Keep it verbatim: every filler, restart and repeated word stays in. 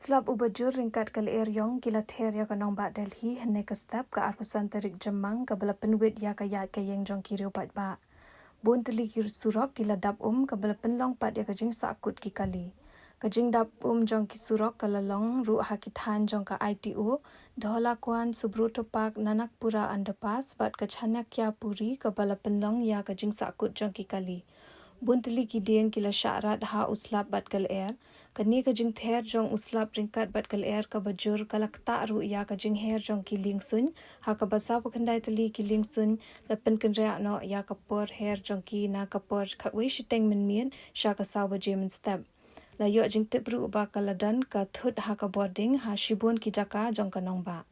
slap uba jur ryngkat ka lyer ïong ki la ther ïa ka nongbah Delhi hynne ka step ka arphew san tarik Jymmang kaba la pynwit ïa ka ïaid ka ïeng jong ki riew paidbah. Bun tylli ki surok ki la dap um kaba la pynlong pat ïa ka jingsahkut ki kali. Ka jingdap um jong ki surok ka la long ruh ha ki thaiñ jong ka I T O, Dhola Kuan, Subroto Park, Nanakpura Underpass bad ka Chanakya Puri kaba la pynlong ïa ka jingsahkut jong ki kali. Bun tylli ki dieng ki la shah rat ha u slap bad ka lyer. Kane ka jingther jong u slap ryngkat bad ka lyer kaba jur ka la ktah ruh ïa ka jingher jong ki liengsuiñ, ha kaba saw phew khyndai tylli ki liengsuiñ la pynkynriah noh ïa ka por her jong ki na ka por khatwei shiteng mynmiet sha ka saw baje mynstep. La ïoh jingtip ruh ba ka la don ka thut ha ka bording ha shibun ki jaka jong ka nongbah.